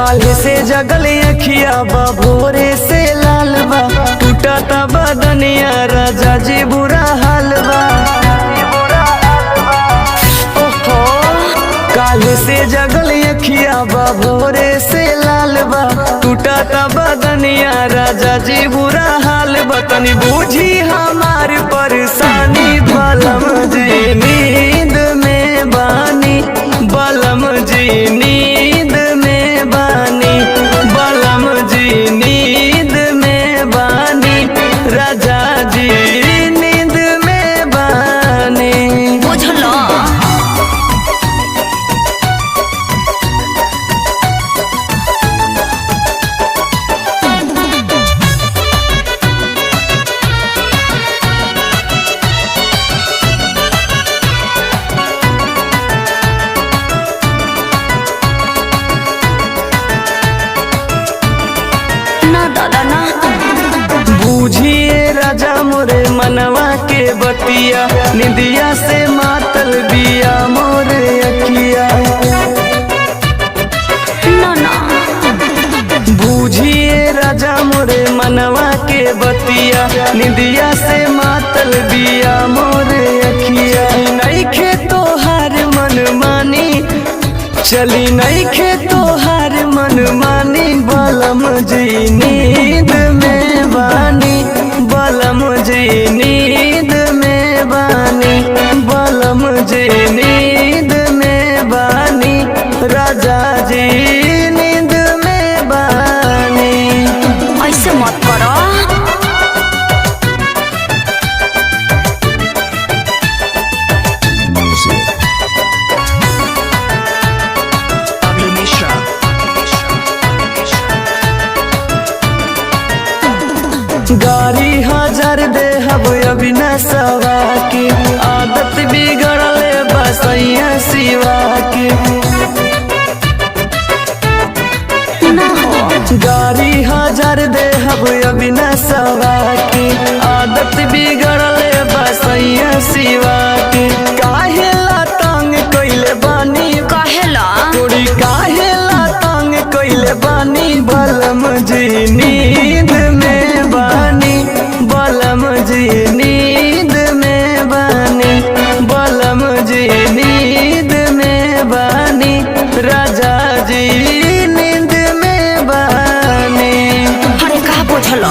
काल्ह से जगल अखिया बा भोरे से लाल बा, टूटा बदनिया राजा जी बुरा हाल बा। ओहो, काल्ह से जगल अखिया बा भोरे से लाल बा, टूटा बदनिया राजा जी बुरा हाल बा। तनी बूझी हमार परेशानी बलम जी नींद में बानी, बलम जी नींद में बानी, बलम जी नींद में बानी, राजा जी नींद में बानी। बुझल। ना दादा ना। बूझिए राजा मोरे मनवा के बतिया, निंदिया से मातल बिया मोरे अखिया। ना ना। बूझिए राजा मोरे मनवा के बतिया, निंदिया से मातल बिया मोरे अखिया। नईखे तोहार मन मानी, चली नईखे तोहार मन मानी, बलम जी नींद में बानी, बलम जी नींद में बानी, बलम जी नींद में बानी, राजा जी नींद में बानी। ऐसे मत करो। Abhi Mishra. गाड़ी हजार दे हब अभी न सवा के, आदत बिगड़ले बसैया सिवा के। ना हो। गाड़ी हजार दे हब अभी न सवा के, आदत बिगड़ले बसैया सिवा के। काहे ला तंग कइले बानी, कहेला। तोरी काहे ला तंग कइले बानी, बलम जी नींद में बानी, बलम जी नींद में बानी, बलम जी नींद में बानी, राजा जी नींद में बानी। अरे का बुझल।